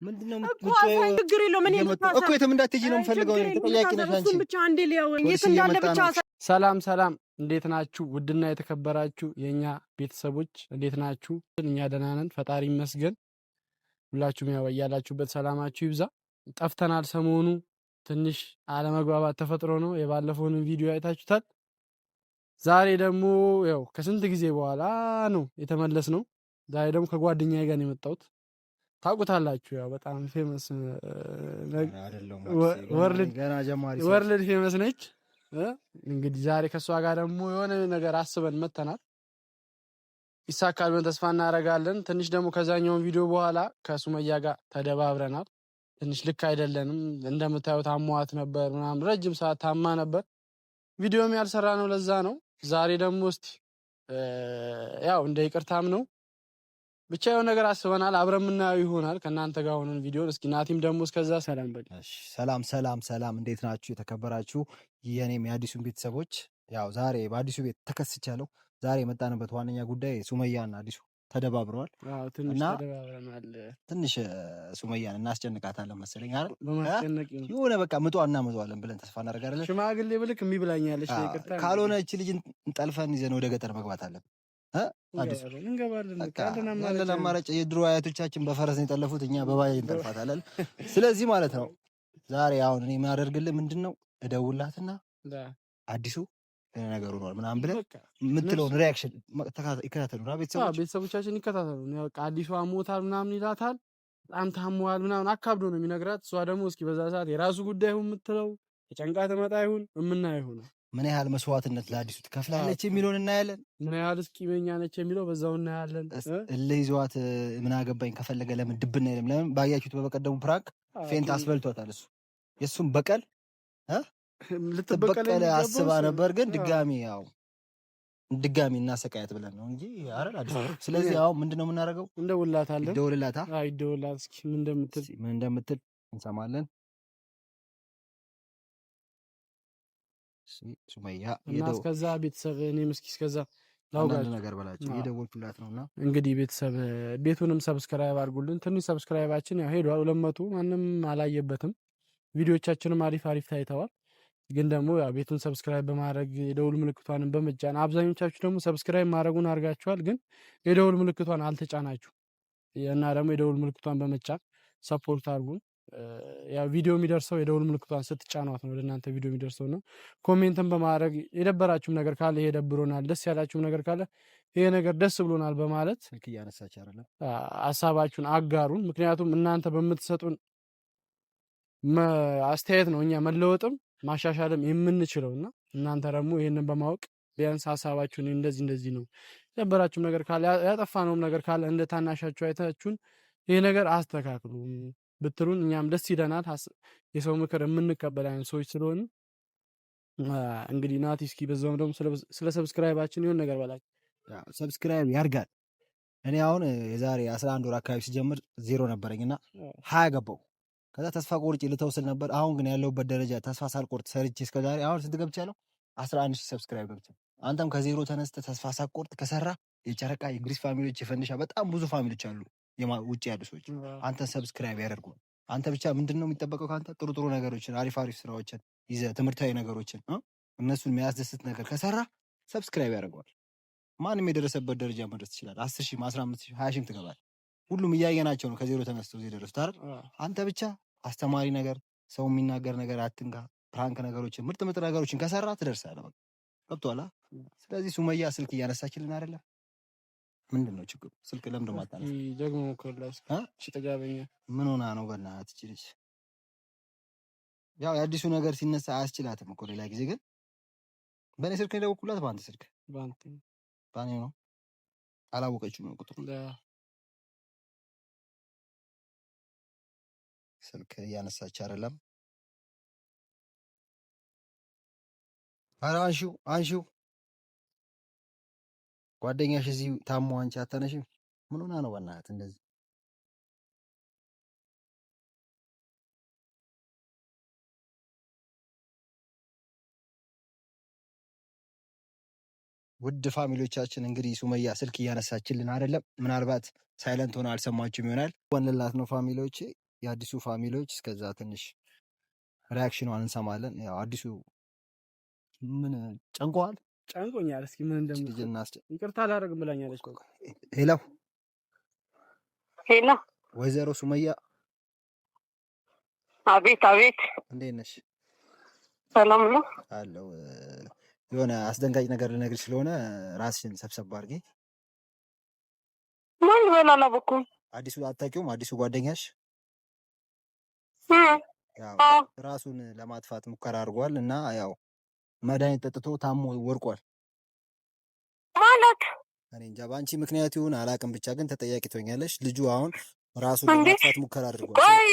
ምንድነው ችግር የለውም። እኔ እኮ የትም እንዳትሄጂ ነው የምፈልገው። ተጠያቂ ነሽ አንቺ። ብቻ አንዴ ሊያው የት እንዳለ ብቻ። ሰላም ሰላም፣ እንዴት ናችሁ? ውድና የተከበራችሁ የእኛ ቤተሰቦች እንዴት ናችሁ? እኛ ደህና ነን፣ ፈጣሪ ይመስገን። ሁላችሁም ያው ያላችሁበት ሰላማችሁ ይብዛ። ጠፍተናል። ሰሞኑ ትንሽ አለመግባባት ተፈጥሮ ነው። የባለፈውን ቪዲዮ አይታችሁታል። ዛሬ ደግሞ ያው ከስንት ጊዜ በኋላ ነው የተመለስ ነው። ዛሬ ደግሞ ከጓደኛዬ ጋር ነው የመጣሁት። ታውቁታላችሁ፣ ያው በጣም famous world famous ነች። እንግዲህ ዛሬ ከእሷ ጋር ደግሞ የሆነ ነገር አስበን መተናል። ይሳካል ብለን ተስፋ እናደርጋለን። ትንሽ ደግሞ ከዛኛውን ቪዲዮ በኋላ ከሱመያ ጋር ተደባብረናል። ትንሽ ልክ አይደለንም። እንደምታዩት አሟት ነበር ምናምን፣ ረጅም ሰዓት ታማ ነበር። ቪዲዮም ያልሰራ ነው ለዛ ነው። ዛሬ ደግሞ እስቲ ያው እንደ ይቅርታም ነው ብቻ የሆነ ነገር አስበናል። አብረን የምናየው ይሆናል ከእናንተ ጋር ሆነን ቪዲዮን። እስኪ ናቲም ደግሞ እስከዛ ሰላም በል። ሰላም ሰላም ሰላም፣ እንዴት ናችሁ የተከበራችሁ የኔም የአዲሱን ቤተሰቦች? ያው ዛሬ በአዲሱ ቤት ተከስቻለሁ። ዛሬ የመጣንበት ዋነኛ ጉዳይ ሱመያና አዲሱ ተደባብረዋል እና ትንሽ ሱመያን እናስጨንቃታለን መሰለኝ አይደል? የሆነ በቃ ምጧ እናመጣዋለን ብለን ተስፋ እናደርጋለን። ሽማግሌ ብልክ እምቢ ብላኛለች። ካልሆነ እቺ ልጅ ጠልፈን ይዘን ወደ ገጠር መግባት አለብን። ያለን አማራጭ የድሮ አያቶቻችን በፈረስ ነው የጠለፉት፣ እኛ በባጃጅ እንጠልፋታለን። ስለዚህ ማለት ነው ዛሬ አሁን እኔ የማደርግልህ ምንድን ነው እደውልላትና አዲሱ ነገር ሆኗል ምናምን ብለህ የምትለውን reaction ይከታተሉ፣ ቤተሰቦቻችን ይከታተሉ። አዲሱ አሞታል ምናምን ይላታል፣ በጣም ታሟል ምናምን አካብዶ ነው የሚነግራት። እሷ ደግሞ እስኪ በዛ ሰዓት የራሱ ጉዳይ ይሁን የምትለው የጨንቃ ትመጣ ይሁን የምናየው ይሆናል። ምን ያህል መስዋዕትነት ለአዲሱ ትከፍላለች የሚለውን እናያለን። ምን ያህል ቂመኛ ነች የሚለው በዛው እናያለን። እልህ ይዟት ምን አገባኝ ከፈለገ ለምን ድብና አይልም። ለምን ባያችሁት በበቀደሙ prank faint አስበልቷታል። እሱ የእሱም በቀል ልትበቀል አስባ ነበር፣ ግን ድጋሚ ያው ድጋሚ እናሰቃያት ብለን ነው እንጂ አይደል አዲሱ። ስለዚህ አሁን ምንድነው የምናደርገው? እንደውላታለን። ይደውልላታ። አይ ይደውልላት፣ እስኪ ምን እንደምትል ምን እንደምትል እንሰማለን። ሱመያ እና እስከዛ ቤተሰብ እኔም እስኪ እስከዛ ላውጋችሁ ነገር በላችሁ እየደወልኩላት ነውና እንግዲህ ቤተሰብ ቤቱንም subscribe አድርጉልን። ትንሽ subscribe ኣችን ያው ሄዷል፣ 200 ማንም አላየበትም። ቪዲዮቻችንም አሪፍ አሪፍ ታይተዋል። ግን ደግሞ ያው ቤቱን subscribe በማድረግ የደውል ምልክቷንም በመጫን አብዛኞቻችሁ ደግሞ subscribe ማድረጉን አድርጋችኋል፣ ግን የደውል ምልክቷን አልተጫናችሁ እና ደግሞ የደውል ምልክቷን በመጫን support አድርጉን። ያው ቪዲዮ የሚደርሰው የደውል ምልክቷን ስትጫኗት ነው ለእናንተ ቪዲዮ የሚደርሰው ነው። comment ን በማድረግ የደበራችሁም ነገር ካለ ይሄ ደብሮናል፣ ደስ ያላችሁም ነገር ካለ ይሄ ነገር ደስ ብሎናል በማለት ስልክ እያነሳች አይደለም፣ ሀሳባችሁን አጋሩን። ምክንያቱም እናንተ በምትሰጡን አስተያየት ነው እኛ መለወጥም ማሻሻልም የምንችለውና እናንተ ደግሞ ይህንን በማወቅ ቢያንስ ሀሳባችሁን እንደዚህ እንደዚህ ነው የደበራችሁም ነገር ካለ ያጠፋነውም ነገር ካለ እንደ ታናሻችሁ አይታችሁን ይሄ ነገር አስተካክሉ ብትሉን እኛም ደስ ይለናል። የሰው ምክር የምንቀበል አይነት ሰዎች ስለሆኑ እንግዲህ ናቲ እስኪ በዛውም ደግሞ ስለ subscribe ኣችን ይሁን ነገር በላቸው። subscribe ያርጋል። እኔ አሁን የዛሬ 11 ወር አካባቢ ሲጀምር ዜሮ ነበረኝና 20 ገባው። ከዛ ተስፋ ቆርጬ ልተውስል ነበር። አሁን ግን ያለሁበት ደረጃ ተስፋ ሳልቆርጥ ሰርቼ እስከዛሬ አሁን ስንት ገብቻለሁ? 11 ሺህ subscribe ገብቻለሁ። አንተም ከዜሮ ተነስተህ ተስፋ ሳትቆርጥ ከሰራ የጨረቃ የግሪስ family ዎች የፈንሻ በጣም ብዙ family ዎች አሉ ውጭ ያሉ ሰዎች አንተን subscribe ያደርጉ። አንተ ብቻ ምንድን ነው የሚጠበቀው ከአንተ? ጥሩ ጥሩ ነገሮችን አሪፍ አሪፍ ስራዎችን ይዘህ ትምህርታዊ ነገሮችን እነሱን የሚያስደስት ነገር ከሰራ subscribe ያደርገዋል። ማንም የደረሰበት ደረጃ መድረስ ትችላለህ። 10 ሺህም 15 ሺህም 20 ሺህም ትገባለህ። ሁሉም እያየናቸው ነው ከዜሮ ተነስተው እዚህ የደረሱት አይደል? አንተ ብቻ አስተማሪ ነገር፣ ሰው የሚናገር ነገር አትንካ። prank ነገሮችን ምርጥ ምርጥ ነገሮችን ከሰራ ትደርሳለህ። በቃ ገብቶሃል። ስለዚህ ሱመያ ስልክ እያነሳችልን አይደለም። ምንድን ነው ችግሩ? ስልክ ለምን ደሞ አታነሳም? ደግሞ ሞክርላት እስኪ። ጥጋበኛ ምን ሆና ነው? በእናትህ ይህች ልጅ ያው የአዲሱ ነገር ሲነሳ አያስችላትም እኮ ሌላ ጊዜ ግን በእኔ ስልክ ነው የደወልኩላት። በአንተ ስልክ በእኔ ነው። አላወቀችውም ነው ቁጥሩ። ስልክ እያነሳች አይደለም። ኧረ አንሺው አንሺው ጓደኛሽ እዚህ ታሞ አንቺ አታነሺም? ምን ሆና ነው በእናትህ እንደዚህ? ውድ family ዎቻችን እንግዲህ ሱመያ ስልክ እያነሳችልን አይደለም። ምናልባት silent ሆነ አልሰማችሁም ይሆናል። ወንላት ነው family ዎች፣ የአዲሱ family ዎች። እስከዛ ትንሽ reaction ኗን እንሰማለን። ያው አዲሱ ምን ጨንቆዋል? ጨንቆኛል። እስኪ ምን እንደምትል ይቅርታ አላደርግም ብላኛለች። Hello Hello፣ ወይዘሮ ሱመያ። አቤት አቤት። እንዴት ነሽ? ሰላም ነው አለው። የሆነ አስደንጋጭ ነገር ልነግርሽ ስለሆነ ራስሽን ሰብሰብ አድርጊ። ማን ይበል አላወኩም። አዲሱ አታውቂውም? አዲሱ ጓደኛሽ ራሱን ለማጥፋት ሙከራ አድርጓል እና ያው መድኃኒት ጠጥቶ ታሞ ወርቋል። ማለት እኔ እንጃ በአንቺ ምክንያት ይሁን አላውቅም፣ ብቻ ግን ተጠያቂ ትሆኛለሽ። ልጁ አሁን ራሱን ለማጥፋት ሙከራ አድርጓል። ቆይ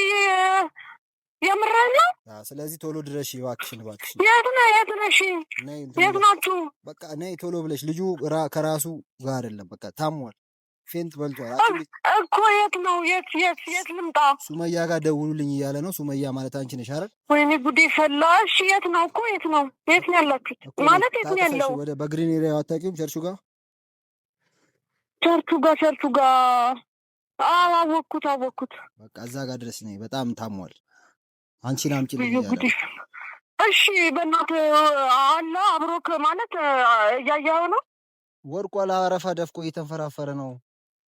የምርህን ነው? ስለዚህ ቶሎ ድረሽ እባክሽን፣ እባክሽን። የት ነህ? የት ነሽ? የት ናችሁ? በቃ ነይ ቶሎ ብለሽ። ልጁ ከራሱ ጋር አይደለም፣ በቃ ታሟል፣ faint በልቷል እኮ። የት ነው? የት የት የት ልምጣ? ሱመያ ጋር ደውሉልኝ እያለ ነው። ሱመያ ማለት አንቺ ነሽ አይደል? ወይኔ ጉዴ ፈላ። እሺ የት ነው እኮ? የት ነው? የት ነው ያላችሁት? ማለት የት ነው ያለው? ወደ በ green area አታውቂውም? ቸርቹ ጋር ቸርቹ ጋር ቸርቹ ጋር። አዎ አወኩት፣ አወኩት። በቃ እዛ ጋር ድረስ ነይ። በጣም ታሟል። አንቺን አምጪልኝ እያለ። እሺ በእናትህ አለ አብሮክ ማለት እያየኸው ነው? ወድቋል። አረፋ ደፍቆ እየተንፈራፈረ ነው።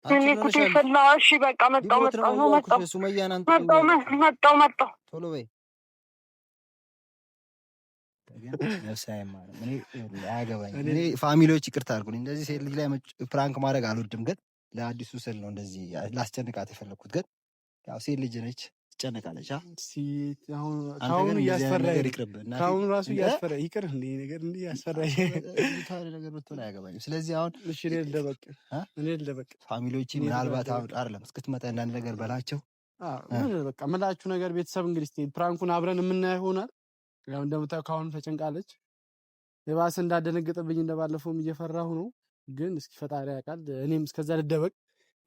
እኔ ጉዴ ፈላ። እሺ በቃ መጣሁ፣ መጣሁ፣ መጣሁ፣ ሱመያን መጣሁ፣ መጣሁ፣ መጣሁ። ቶሎ በይ። ነፍስ አይማርም። እኔ አያገባኝም። እኔ family ዎች ይቅርታ አድርጉልኝ። እንደዚህ ሴት ልጅ ላይ prank ማድረግ አልወድም፣ ግን ለአዲሱ ስል ነው እንደዚህ ላስጨንቃት የፈለግኩት። ግን ያው ሴት ልጅ ነች፣ ትጨነቃለች። ከአሁኑ እያስፈራ ከአሁኑ ራሱ እያስፈራ ይቅር እንደ ነገር እንደ እያስፈራ ነገር ብትሆን አያገባኝም። ስለዚህ አሁን እሺ እኔ ልደበቅ፣ እኔ ልደበቅ። family ዎቼ ምናልባት አሁን አይደለም እስክትመጣ አንዳንድ ነገር በላቸው። በቃ ምላችሁ ነገር ቤተሰብ እንግዲህ እስኪ prank ኡን አብረን የምናየው ይሆናል። ያው እንደምታየው ከአሁኑ ተጨንቃለች። የባሰ እንዳደነግጥብኝ እንደባለፈውም እየፈራሁ ነው። ግን እስኪ ፈጣሪ ያውቃል። እኔም እስከዛ ልደበቅ።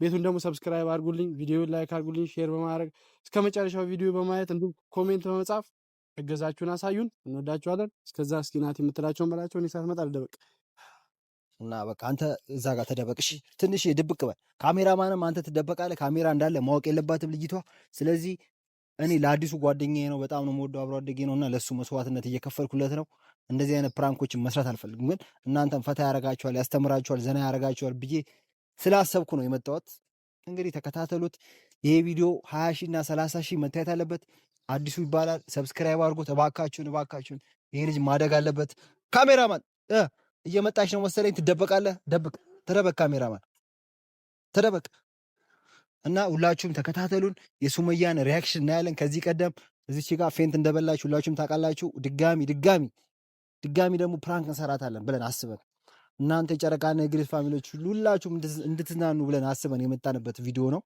ቤቱን ደግሞ subscribe አድርጉልኝ፣ ቪዲዮ like አድርጉልኝ፣ share በማድረግ እስከ መጨረሻው ቪዲዮ በማየት እንዲሁም comment በመጻፍ እገዛችሁን አሳዩን። እንወዳችኋለን። እስከዛ እስኪ ናቲ የምትላቸውን በላቸው። እኔ ሳትመጣ ልደበቅ እና በቃ አንተ እዛ ጋር ተደበቅ። እሺ ትንሽ ድብቅ በል። ካሜራማንም አንተ ትደበቃለህ። ካሜራ እንዳለ ማወቅ የለባትም ልጅቷ። ስለዚህ እኔ ለአዲሱ ጓደኛዬ ነው፣ በጣም ነው የምወደው፣ አብሮ አደጌ ነው እና ለእሱ መስዋዕትነት እየከፈልኩለት ነው። እንደዚህ አይነት prank ኦችን መስራት አልፈልግም፣ ግን እናንተም ፈታ ያረጋችኋል፣ ያስተምራችኋል፣ ዘና ያረጋችኋል ብዬ ስላሰብኩ ነው የመጣሁት። እንግዲህ ተከታተሉት። ይሄ ቪዲዮ 20 ሺህ እና 30 ሺህ መታየት አለበት። አዲሱ ይባላል። subscribe አድርጉት እባካችሁን፣ እባካችሁን። ይሄ ልጅ ማደግ አለበት። ካሜራማን እየመጣች ነው መሰለኝ። ትደበቃለህ። ደብቅ፣ ተደበቅ፣ ካሜራማን ተደበቅ። እና ሁላችሁም ተከታተሉን። የሱመያን reaction እናያለን። ከዚህ ቀደም እዚች ጋር faint እንደበላችሁ ሁላችሁም ታውቃላችሁ። ድጋሚ ድጋሚ ድጋሚ ደግሞ prank እንሰራታለን ብለን አስበን እናንተ የጨረቃና የግሪስ family ዎች ሁላችሁም እንድትዝናኑ ብለን አስበን የመጣንበት ቪዲዮ ነው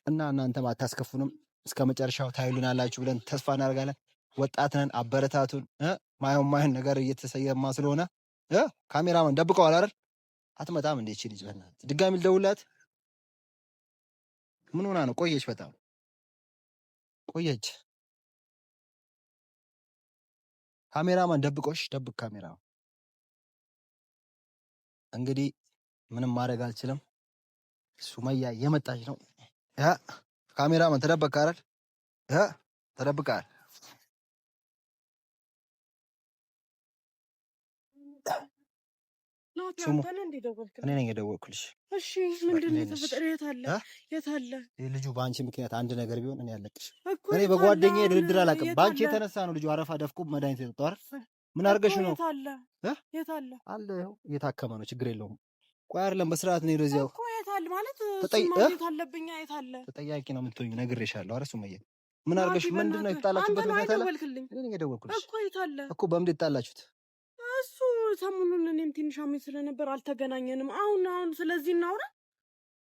እና እናንተም አታስከፉንም። እስከ መጨረሻው ታዩልናላችሁ ብለን ተስፋ እናደርጋለን። ወጣት ነን፣ አበረታቱን። ማየውን ማየን ነገር እየተሰየማ ስለሆነ ካሜራማን ደብቀዋል አይደል? አትመጣም እንዴ እቺ ልጅ? በእናትህ ድጋሚ ልደውልላት። ምን ሆና ነው? ቆየች፣ በጣም ቆየች። ካሜራማን ደብቆሽ፣ ደብቅ ካሜራ። እንግዲህ ምንም ማድረግ አልችልም። ሱመያ እየመጣች ነው። ካሜራማን ተደበቅ አይደል? ተደብቀሃል። እኔ ነኝ የደወልኩልሽ። እሺ ምንድን ነው የተፈጠረው? የት አለ? የት አለ ልጁ? በአንቺ ምክንያት አንድ ነገር ቢሆን እኔ አለቅሽ። እኔ በጓደኛዬ ድርድር አላውቅም። በአንቺ የተነሳ ነው ልጁ አረፋ ደፍቆ መድኃኒት የጠጣው አይደል? ምን አድርገሽ ነው? የት አለ? የት አለ? አለ ይኸው እየታከመ ነው። ችግር የለውም። ቆይ አይደለም በስርዓት ነው እዚያው እኮ። የት አለ ማለት ማግኘት አለብኛ። የት አለ? ተጠያቂ ነው የምትሆኚው፣ ነግሬሻለሁ። ኧረ ሱመያ ምን አድርገሽ ምንድን ነው የተጣላችሁበት ምክንያት አለ? እኔ ነኝ የደወልኩልሽ እኮ። የት አለ እኮ። በምንድን የተጣላችሁት? እሱ ሰሞኑን እኔም ትንሽ አሞኝ ስለነበር አልተገናኘንም። አሁን አሁን ስለዚህ እናውራ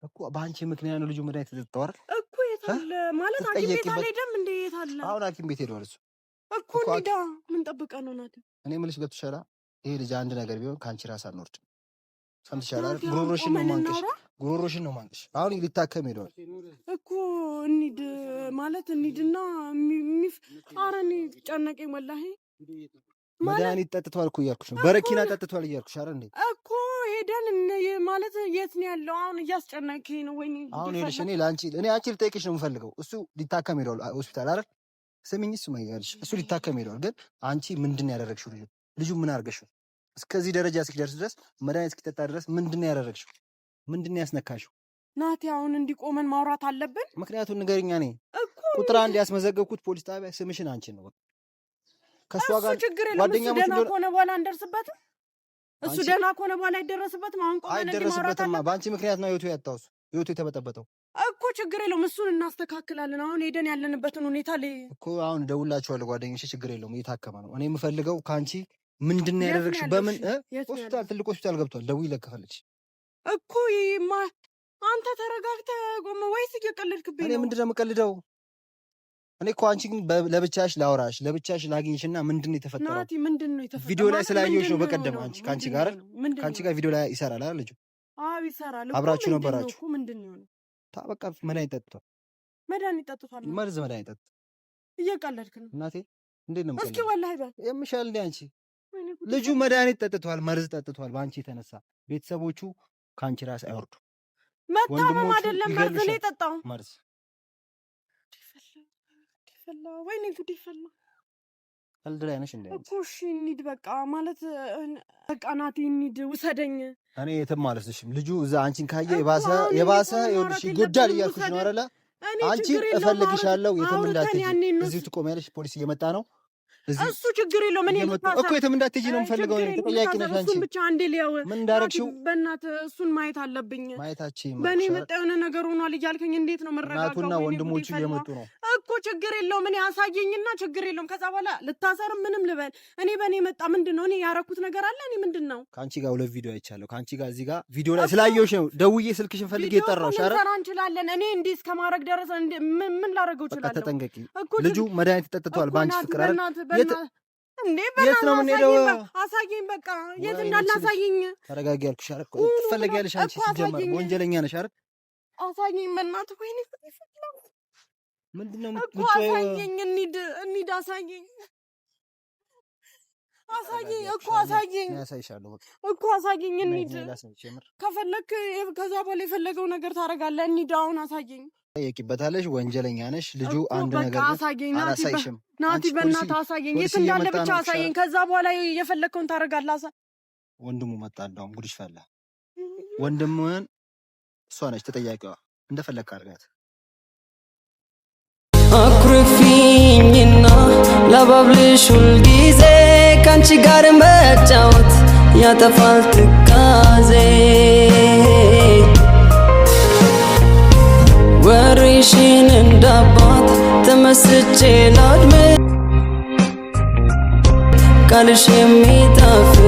እኮ። በአንቺ ምክንያት ነው ልጁ መድኃኒት የጠጣው አይደል? እኮ የት አለ ማለት ሐኪም ቤት አልሄደም እንዴ? የት አለ? አሁን ሐኪም ቤት ሄደዋል እሱ እኮ። እንሂዳ። ምን ጠብቀህ ነው ናቲ? እኔ የምልሽ ገብቶሻል? ይሄ ልጅ አንድ ነገር ቢሆን ከአንቺ ራስ አንወርድም። ሰምተሻል አይደል? ጉሮሮሽን ነው ማንቀሽ፣ ጉሮሮሽን ነው ማንቀሽ። አሁን ሊታከም ሄደዋል እኮ። እንሂድ ማለት እንሂድና ኧረ እኔ ጨነቀኝ ወላሂ። መድኃኒት ጠጥቷል እኮ እያልኩሽ ነው። በረኪና ጠጥቷል እያልኩሽ አይደል እንዴ? እኮ ሄደን ማለት የት ነው ያለው? አሁን እያስጨነቀኝ ነው። ወይኔ አሁን ይኸውልሽ፣ እኔ ለአንቺ እኔ አንቺ ልጠይቅሽ ነው የምፈልገው። እሱ ሊታከም ሄዷል ሆስፒታል አይደል? ስሚኝ፣ እሱ ማይገልሽ እሱ ሊታከም ሄዷል። ግን አንቺ ምንድን ነው ያደረግሽው? ልጁ ምን አድርገሽው? እስከዚህ ደረጃ እስኪደርስ ድረስ መድኃኒት እስኪጠጣ ድረስ ምንድን ነው ያደረግሽው? ምንድን ነው ያስነካሽው? ናቲ አሁን እንዲቆመን ማውራት አለብን። ምክንያቱም ንገሪኛ። እኔ ቁጥር አንድ ያስመዘገብኩት ፖሊስ ጣቢያ ስምሽን አንቺን ነው። ከእሷ ጋር ችግር የለም። እሱ ደህና ከሆነ በኋላ አንደርስበትም። እሱ ደህና ከሆነ በኋላ አይደረስበትም። አሁን ቆመን አይደረስበትም። በአንቺ ምክንያት ነው ህይወቱ ያጣው፣ ህይወቱ የተበጠበጠው እኮ። ችግር የለውም፣ እሱን እናስተካክላለን። አሁን ሄደን ያለንበትን ሁኔታ እኮ አሁን እደውልላችኋለሁ ጓደኞቼ። ችግር የለውም፣ እየታከመ ነው። እኔ የምፈልገው ከአንቺ ምንድን ነው ያደረግሽው? በምን ሆስፒታል፣ ትልቅ ሆስፒታል ገብቷል። ደውዪ ለከፈለች እኮ አንተ ተረጋግተህ ቆመ ወይስ እየቀለድክብኝ ነው? እኔ ምንድን ነው የምቀልደው? እኔ እኮ አንቺ ግን ለብቻሽ ላውራሽ ለብቻሽ ላግኝሽና ምንድን ነው የተፈጠረው? ናቲ ምንድን ነው የተፈጠረው? ቪዲዮ ላይ ስላየሁሽ ነው በቀደም። አንቺ ከአንቺ ጋር ከአንቺ ጋር ቪዲዮ ላይ ይሰራል አይደል ልጁ? አዎ ይሰራል። አብራችሁ ነበራችሁ። ምንድን ነው በቃ መድኃኒት ጠጥቷል። መድኃኒት ጠጥቷል። መርዝ መድኃኒት ጠጥቷል። እየቀለድክ ነው እናቴ። እንዴት ነው እስኪ ወላሂ በል የምሻል እንዴ አንቺ ልጁ መድኃኒት ጠጥቷል፣ መርዝ ጠጥቷል። በአንቺ የተነሳ ቤተሰቦቹ ከአንቺ ራስ አይወርዱ። መታመም አይደለም መርዝ ነው የጠጣው። መርዝ ፈላ፣ ወይኔ ጉዴ ፈላ። ቀልድ ላይ ነሽ እንዴ? እኮ እሺ እንሂድ በቃ ማለት በቃ ናቲ እንሂድ፣ ውሰደኝ። እኔ የትም አልወስድሽም። ልጁ እዛ አንቺን ካየ የባሰ የባሰ ይኸውልሽ ይጎዳል እያልኩሽ ነው አይደለ? አንቺ እፈልግሻለሁ፣ የትም እንዳትሄጂ፣ እዚሁ ትቆሚያለሽ። ፖሊስ እየመጣ ነው። እሱ ችግር የለውም። እኔ እኮ የትም እንዳትሄጂ ነው የምፈልገው። ተጠያቂ ነሽ አንቺ። እሱን ብቻ አንዴ ሊያው ምን እንዳደረግሽው በእናትህ እሱን ማየት አለብኝ። ማየታችን በእኔ መጣ የሆነ ነገር ሆኗል እያልከኝ እንዴት ነው የምረጋጋው? እናቱና ወንድሞቹ እየመጡ ነው እኮ። ችግር የለውም። እኔ አሳየኝና ችግር የለውም። ከዛ በኋላ ልታሰርም ምንም ልበል። እኔ በእኔ መጣ ምንድን ነው እኔ ያረኩት ነገር አለ? እኔ ምንድን ነው ከአንቺ ጋር ሁለት ቪዲዮ አይቻለሁ። ከአንቺ ጋር እዚህ ጋር ቪዲዮ ላይ ስላየሁሽ ነው ደውዬ ስልክሽን ፈልጌ የጠራሁሽ። ኧረ ልንሰራ እንችላለን። እኔ እንዲህ እስከማድረግ ደረሰ። ምን ላደርገው እችላለሁ? ተጠንቀቂ። ልጁ መድኃኒት ጠጥቷል በአንቺ ፍቅር አይደል? የት ነው የምንሄደው? አሳየኝ፣ በቃ የት እንዳለ አሳየኝ። ተረጋጊ ያልኩሽ አይደል? ትፈለጊያለሽ አንቺ ሲጀመር ወንጀለኛ ነሽ አይደል? አሳየኝ በእናትህ። ወይኔ ምንድን ነው እኮ አሳየኝ። እንሂድ፣ እንሂድ፣ አሳየኝ፣ አሳየኝ እኮ አሳየኝ እኮ አሳየኝ። እንሂድ ከፈለክ፣ ከዛ በኋላ የፈለገው ነገር ታደርጋለህ። እንሂድ አሁን አሳየኝ። ጠየቂበታለሽ። ወንጀለኛ ነሽ። ልጁ አንድ ነገር አሳየኝ አላሳይሽም። ናቲ በእናትህ አሳየኝ፣ የት እንዳለ ብቻ አሳየኝ። ከዛ በኋላ የፈለግከውን ታደርጋለህ። ወንድሙ መጣ። እንደውም ጉድሽ ፈላ። ወንድምህን እሷ ነች ተጠያቂዋ። እንደፈለግክ አድርጋት። አኩርፊኝና ላባብልሽ ሁልጊዜ ከአንቺ ጋር መጫወት ያጠፋል ትካዜ ወሬሽን እንዳባት ተመስጬ ላድም ቃልሽ የሚጣፍጥ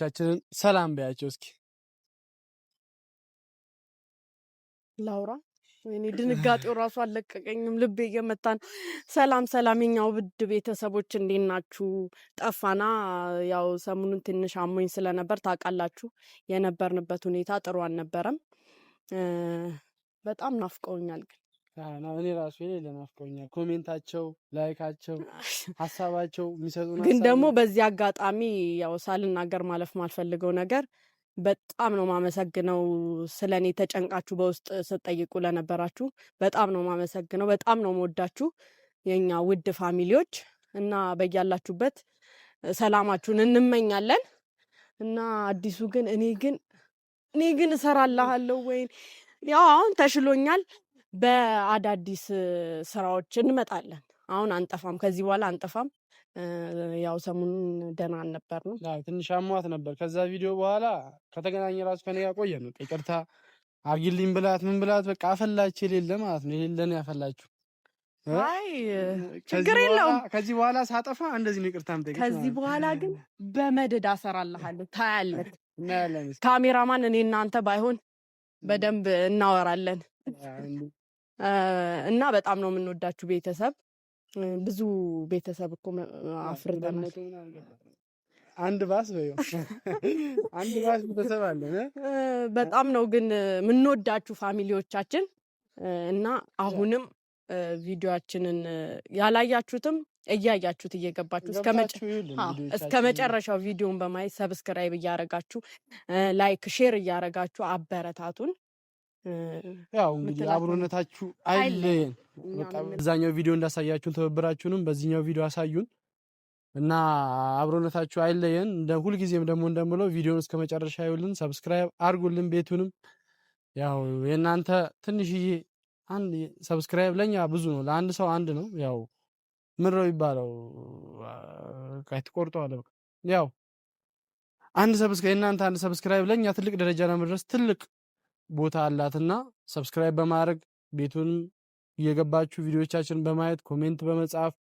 ቻችንን ሰላም በያቸው እስኪ ላውራ። ወይኔ ድንጋጤው ራሱ አልለቀቀኝም፣ ልቤ እየመታ ነው። ሰላም ሰላም፣ የኛው ውድ ቤተሰቦች እንዴት ናችሁ? ጠፋና ያው ሰሞኑን ትንሽ አሞኝ ስለነበር ታውቃላችሁ፣ የነበርንበት ሁኔታ ጥሩ አልነበረም። በጣም ናፍቀውኛል ግን እኔ ራሱ የሌለ ናፍቀውኛል። comment ኣቸው፣ like ኣቸው፣ ሀሳባቸው የሚሰጡን ግን ደግሞ በዚህ አጋጣሚ ያው ሳልናገር ማለፍ ማልፈልገው ነገር በጣም ነው ማመሰግነው። ስለ እኔ ተጨንቃችሁ በውስጥ ስትጠይቁ ለነበራችሁ በጣም ነው ማመሰግነው። በጣም ነው መወዳችሁ የኛ ውድ family ዎች እና በያላችሁበት ሰላማችሁን እንመኛለን። እና አዲሱ ግን እኔ ግን እሰራልሃለሁ ወይ ያው አሁን ተሽሎኛል። በአዳዲስ ስራዎች እንመጣለን። አሁን አንጠፋም፣ ከዚህ በኋላ አንጠፋም። ያው ሰሞኑን ደህና አልነበርንም። ትንሽ አሟት ነበር። ከዛ ቪዲዮ በኋላ ከተገናኘ ራሱ ከኔ ጋር ቆየ ነው። ይቅርታ አርጊልኝ ብላት ምን ብላት በቃ አፈላች። የሌለ ማለት ነው የሌለ ነው ያፈላችሁ። አይ ችግር የለውም። ከዚህ በኋላ ሳጠፋ እንደዚህ ነው ይቅርታ የምጠይቅሽ። ከዚህ በኋላ ግን በመደድ አሰራልሃለሁ። ታያለህ። ካሜራማን እኔ እናንተ ባይሆን በደንብ እናወራለን። እና በጣም ነው የምንወዳችሁ ቤተሰብ። ብዙ ቤተሰብ እኮ አፍርተናል። አንድ ባስ በይው አንድ ባስ ቤተሰብ አለ። በጣም ነው ግን የምንወዳችሁ family ዎቻችን እና አሁንም ቪዲዮአችንን ያላያችሁትም እያያችሁት እየገባችሁ እስከ መጨረሻው ቪዲዮን በማየት subscribe እያረጋችሁ like share እያረጋችሁ አበረታቱን። ያው እንግዲህ አብሮነታችሁ አይለየን። በዛኛው ቪዲዮ እንዳሳያችሁን ትብብራችሁንም በዚህኛው ቪዲዮ አሳዩን እና አብሮነታችሁ አይለየን። እንደ ሁልጊዜም ደግሞ እንደምለው ቪዲዮን እስከ መጨረሻ ይውልን፣ subscribe አርጉልን። ቤቱንም ያው የእናንተ ትንሽዬ አንድ subscribe ለኛ ብዙ ነው፣ ለአንድ ሰው አንድ ነው። ያው ምን ነው የሚባለው? ትቆርጠዋለህ። በቃ ያው አንድ subscribe የእናንተ አንድ subscribe ለኛ ትልቅ ደረጃ ለመድረስ ትልቅ ቦታ አላትና subscribe በማድረግ ቤቱንም እየገባችሁ ቪዲዮቻችንን በማየት comment በመጻፍ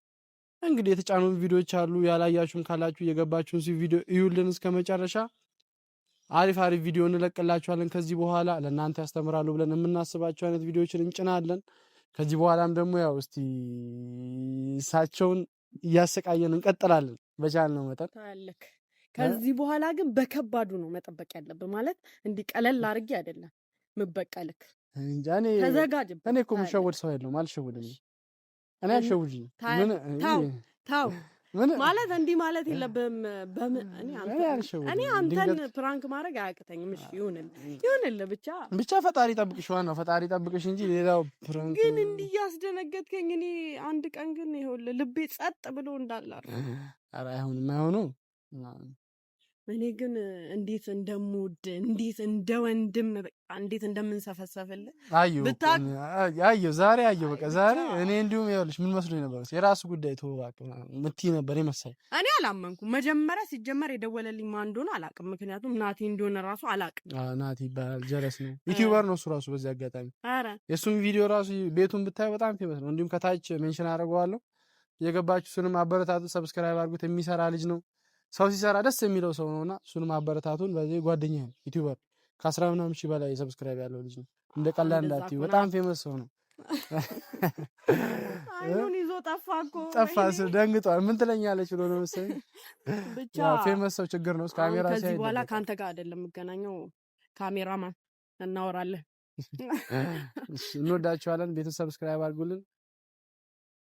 እንግዲህ የተጫኑ ቪዲዮዎች አሉ። ያላያችሁም ካላችሁ እየገባችሁ ሲ ቪዲዮ እዩልን እስከ መጨረሻ። አሪፍ አሪፍ ቪዲዮ እንለቅላችኋለን። ከዚህ በኋላ ለእናንተ ያስተምራሉ ብለን የምናስባቸው አይነት ቪዲዮዎችን እንጭናለን። ከዚህ በኋላም ደግሞ ያው እስቲ እሳቸውን እያሰቃየን እንቀጥላለን በቻልነው መጠን። ከዚህ በኋላ ግን በከባዱ ነው መጠበቅ ያለብን። ማለት እንዲህ ቀለል አድርጌ አይደለም ምበቀልክ። እንጃ እኔ እኮ የምሸወድ ሰው የለውም። አልሸወድም። እኔ አልሸውድም። ታው ታው ማለት እንዲህ ማለት የለብህም። እኔ አንተን prank ማድረግ አያቅተኝም። እሺ ይሁንልህ፣ ይሁንልህ ብቻ ብቻ ፈጣሪ ጠብቅሽ፣ ዋናው ፈጣሪ ጠብቅሽ እንጂ ሌላው prank ግን እንዲህ እያስደነገጥከኝ እኔ አንድ ቀን ግን ይኸውልህ ልቤ ጸጥ ብሎ እንዳለ። ኧረ አይሆንም፣ አይሆንም። እኔ ግን እንዴት እንደምወድ እንዴት እንደ ወንድም በቃ እንዴት እንደምንሰፈሰፍልህ አየሁ ዛሬ አየሁ። በቃ ዛሬ እኔ እንዲሁም ይኸውልሽ ምን መስሎኝ ነበር የራሱ ጉዳይ ተወው እባክህ የምትይ ነበር የመሰለኝ። እኔ አላመንኩም መጀመሪያ። ሲጀመር የደወለልኝ ማን እንደሆነ አላውቅም። ምክንያቱም ናቲ እንደሆነ ራሱ አላውቅም። ናቲ ይባላል፣ ጀለስ ነው፣ YouTuber ነው እሱ ራሱ። በዚህ አጋጣሚ የእሱም ቪዲዮ ራሱ ቤቱን ብታዩ በጣም famous ነው። እንዲሁም ከታች mention አደርገዋለሁ። የገባችሁ እሱንም አበረታቱ፣ subscribe አድርጉት። የሚሰራ ልጅ ነው። ሰው ሲሰራ ደስ የሚለው ሰው ነውና እሱንም አበረታቱን። በዚህ ጓደኛ YouTuber ከአስራ ምናምን ሺህ በላይ subscribe ያለው ልጅ ነው። እንደ ቀላል እንዳትዩ፣ በጣም famous ሰው ነው። አይኑን ይዞ ጠፋ እኮ ጠፋ ስል ደንግጧል። ምን ትለኛለች ብሎ ነው መሰለኝ። ብቻ famous ሰው ችግር ነው። ካሜራ ሲያይ ከዚህ በኋላ ከአንተ ጋር አይደለም የምገናኘው፣ ካሜራማን እናወራለን። እንወዳችኋለን። ቤተሰብ subscribe አድርጉልን።